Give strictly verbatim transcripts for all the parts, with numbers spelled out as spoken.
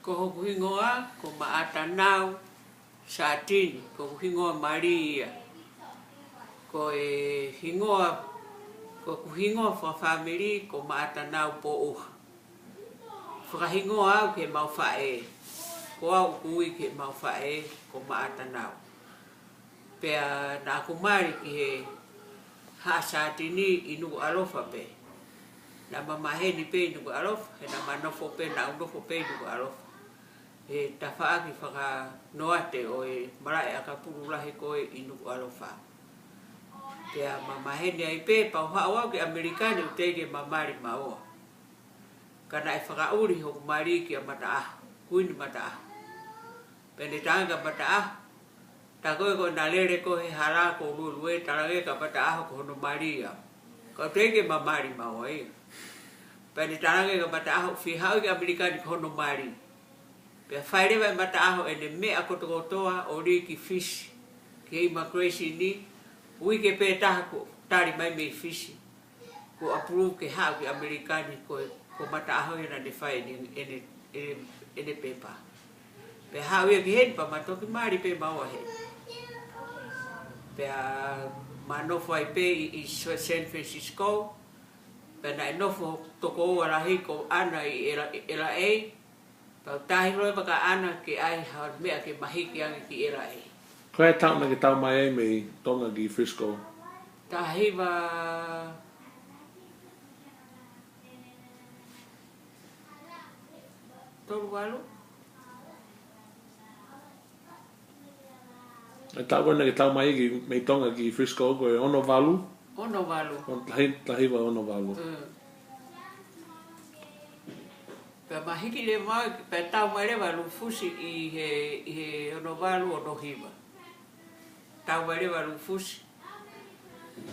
Ko hoku hingoa ko Maʻatanau Satini, ko hoku hingoa mali ia. Ko e hingoa, ko hoku hingoa fakafāmili ko Maʻatanau Pōʻuha. Fakahingoa au ki heʻemau faʻē. Ko au ʻoku ui ki heʻemau faʻē ko Maʻatanau. Pea naʻa ku mali ki he Haʻa Satini ʻi Nukuʻalofa pē. Naʻa ma maheni pē ʻi Nukuʻalofa, he naʻa ma nofo pē, naʻa ku nofo pē ʻi Nukuʻalofa. He tafaʻaki fakanoate ʻo e malaʻe ʻakapulu lahi ko ē ʻi Nukuʻalofa. Pea ma maheni ai pē, pea u haʻu au ki ʻAmelika ni ʻo teʻeki ke ma mali maua. Ka naʻe fakaʻuli hoku mali kia Mataʻaho, Kuini Mataʻaho. Pea ne talaange kia Mataʻaho, tā ko ē ko ʻena lele ko ē he hala ko ʻuluʻulu ē, talaange kia Mataʻaho ko hono mali ia. Ka u teʻeki ke ma mali maua ia. Pea ne talaange kia Mataʻaho, fie haʻu ki ʻAmelika ni ko hono mali. Pea fai leva ʻe Mataʻaho ʻene meʻa kotokotoa ʻo lī ki Fisi, ki he immigration ni, uike pē taha kuo tali mai mei Fisi. Kuo approve ke haʻu ki ʻAmelika ni ko, ko Mataʻaho ia naʻa ne fai ʻene, ʻene, ʻene, ʻene pepa. Pea haʻu ia ki heni pea ma toki mali pē maua heni. Pea ma nofo ai pē ʻi, ʻi San Francisco, pea naʻe nofo tokoua lahi ko ʻAna ʻi L-, ʻi L A, pea u taahi leva kia ʻAna ke ʻai ha meʻa ke ma hiki ange ki L A. Ko e taʻu naʻa ke tau mai ai mei Tonga ki Frisco? Taha hiva tolu valu. E taʻu ko ē naʻa ke tau mai ki, mei Tonga ki Frisco ko e ono valu? Ono valu. On-, tahi-, taha hiva ono valu. Mm. Pea ma hiki leva, pea tau mai leva Lufusi ʻi he, ʻi he ono valu ono hiva. Tau mai leva Lufusi.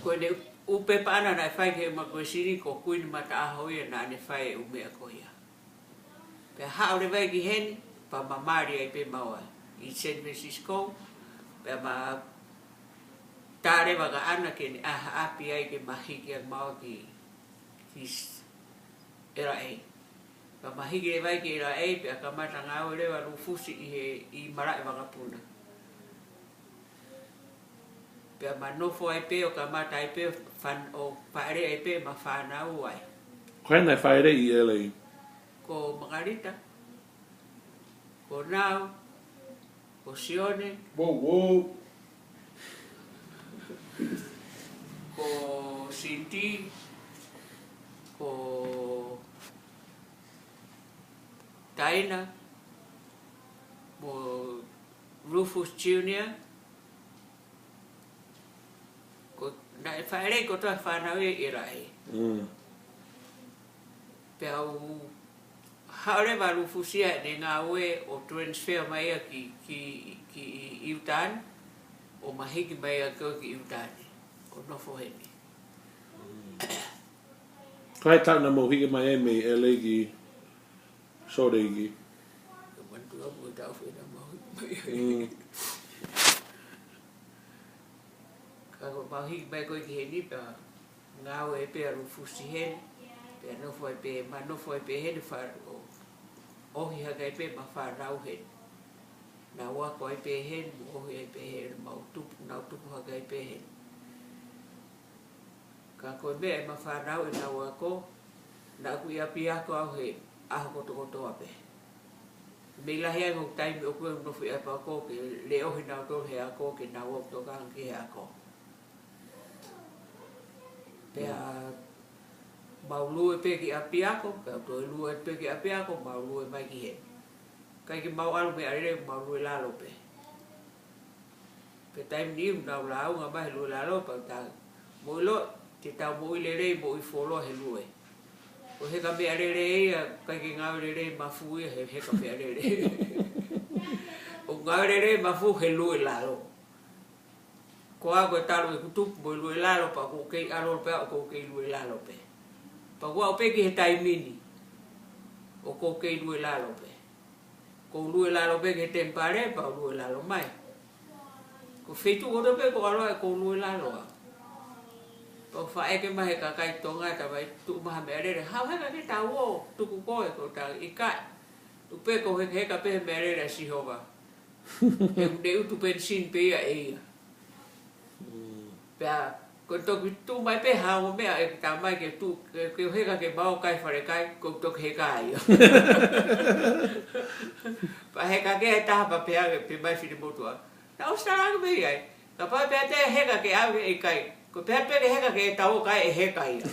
Ko ʻene ʻū pepa ʻaʻana naʻe fai ki he immigration ko Kuini Mataʻaho ia naʻa ne fai e ʻū meʻa ko ia. Pea haʻu leva ia ki heni, pea ma mali ai pē maua ʻi San Francisco, pea ma tā leva kia ʻAna ke ne ʻai ha ʻapi ai ke ma hiki ange maua ki, ki s-, L A. Pea ma hiki leva ia ki L A, pea kamata ngāue leva Lufusi ʻi he, ʻi malaʻe vakapuna. Pea ma nofo ai pē ʻo kamata ai pē fan-, ʻo fāʻele ai pē ʻema fānau ai. Ko hai naʻe fāʻele ʻi L A? Ko Makalita, ko Nau, ko Sione, Wow, wow. Ko Cindy, ko Taina, mo Rufus Junior, ko, naʻe fāʻele kotoa e fānau ia ʻi L A. Mm. Pea u haʻu leva Lufusi ia ʻene ngāue ʻo transfer mai ia ki, ki, ki Utah ni, ʻo ma hiki mai ia ko ē ki Utah ni, ʻo nofo heni. Ko e taʻu naʻa mou hiki mai ai mei L A ki Salt Lake? Ka manatu au mo e taʻu fē naʻa mau hiki mai ai. Mm. Ka ko ʻemau hiki mai ko ē ki heni pea ngāue pē ʻa Lufusi heni, pea nofo ai pē, ma nofo ai pē heni fa-, ʻo, ʻohi hake ai pē ʻema fānau heni. Nau ako ai pē heni, mo ʻohi ai pē heni, mau tupu, nau tupu hake ai pē heni. Ka ko e meʻa ʻema fānau ʻenau ako, naʻa ku ʻi ʻapiako au he ʻaho kotokotoa pē. Mei lahi ange hoku taimi ʻoku ou nofo ʻi ʻapiako ke leʻohi nautolu he ako ke nau ō ʻo tokanga ki he ako. Pea mau lue pē ki ʻapiako, pea toe lue pē ki ʻapiako, mau lue mai ki heni. ʻIkai ke mau ʻalu meʻalele, mau lue lalo pē. Pea taimi ni ʻoku nau lāunga mai he lue lalo, pea u talaange, mou ʻilo, te tau moʻui lelei, moʻui fuoloa he lue. ʻO heka meʻalele ia, ʻikai ke ngāue lelei mafu ia he heka meʻalele. ʻOku ngāue lelei mafu he lue lalo. Ko au ko e talu ʻeku tupu mo e lue lalo pea ʻoku ou kei ʻalu pē au ʻoku ou kei lue lalo pē. Pea u aʻu pē ki he taimi ni ʻoku ou kei lue lalo pē. ʻOku ou lue lalo pē ki he temipale pea u lue lalo mai. Ko e feituʻu kotoa pē ʻoku ou ʻalu ai ʻoku ou lue lalo au. Pea u faʻeke mai he kakai Tonga, tau vai tuʻu mai ha meʻalele, haʻu heka ke tau ō, tuku koe, ʻoku ou talaange ʻikai. Tuku pē ko e heka pē he meʻalele ʻa Sihova. He ʻoku ne ʻutu penisini pē ia ʻe ia. Pea, ko e toki tuʻu mai pē ha ongo meʻa ʻe talamai ke tuʻu, ke, ke heka ke maʻu kai falekai, ko e toki heka ia. Pea heka ke ʻe taha pea pehē ange pē mai finemotuʻa. Naʻa ʻosi tala ange pē ia ai. Kapau pē te heka ke ʻave ʻe kai. Ko e pehē pē ke heka ke tau kai ʻe heka ia.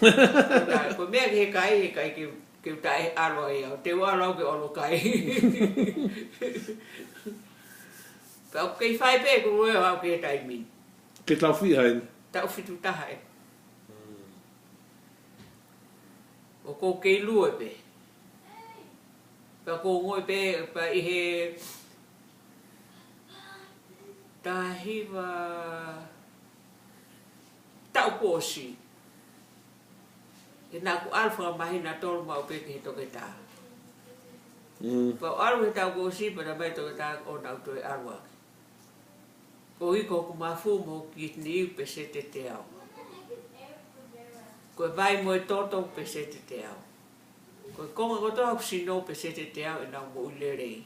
Ko e meʻa ke heka ai, heka ai ke, ke u taʻe ʻalu ai au. Te u ʻalu au ke ʻalu kai. Pea ʻoku kei fai pē ko e au ke taimi. Ke tau fiha ai. Taʻu fitu taha ē. ʻOku ou kei lue pē. Pea ʻoku ou ongoʻi pē, pea ʻi he taha hiva taʻu kuo ʻosi. He naʻa ku ʻalu fakamāhina tolu maʻu pē ki he toketā. Mm. Pea u ʻalu he taʻu kuo ʻosi, pea talamai toketā ʻoua naʻa ku toe ʻalu ange. Koeʻuhi ko hoku mafu mo hoku kidney ʻoku peseti ʻe teau. Ko e vai mo e toto ʻoku peseti ʻe teau. Ko e konga kotoa hoku sino ʻoku peseti ʻe teau ʻenau moʻui lelei.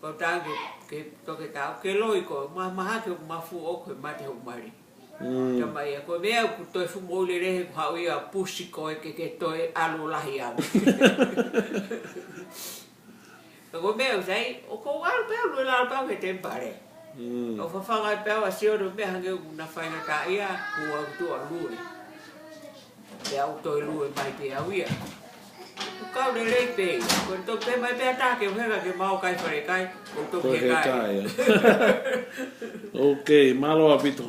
Pea u talaange ki he toketā, ke loi ko, ma, mahaki hoku mafu ʻoku mate hoku mali. Mm. Talamai ia, ko e meʻa ʻoku toe fuʻu moʻui lelei he ʻoku haʻu ia pusi koe ke ke toe ʻalu lahi au. Ka ko e meʻa ʻoku sai, ʻoku ou ʻalu pē au lue lalo pē au ki he temipale. Mm. ʻO fafanga pē au ʻa Sione ʻo meʻa hangē ʻoku na faingataʻaʻia, ʻoku ou tuʻu ʻo lue. Pea u toe lue mai pē au ia. ʻOku kau lelei pē ia. Ko e toki pehē mai pē ʻe ha taha ke u heka ke maʻu kai falekai, ʻoku ou toki heka ia. Ok, mālō ʻaupito.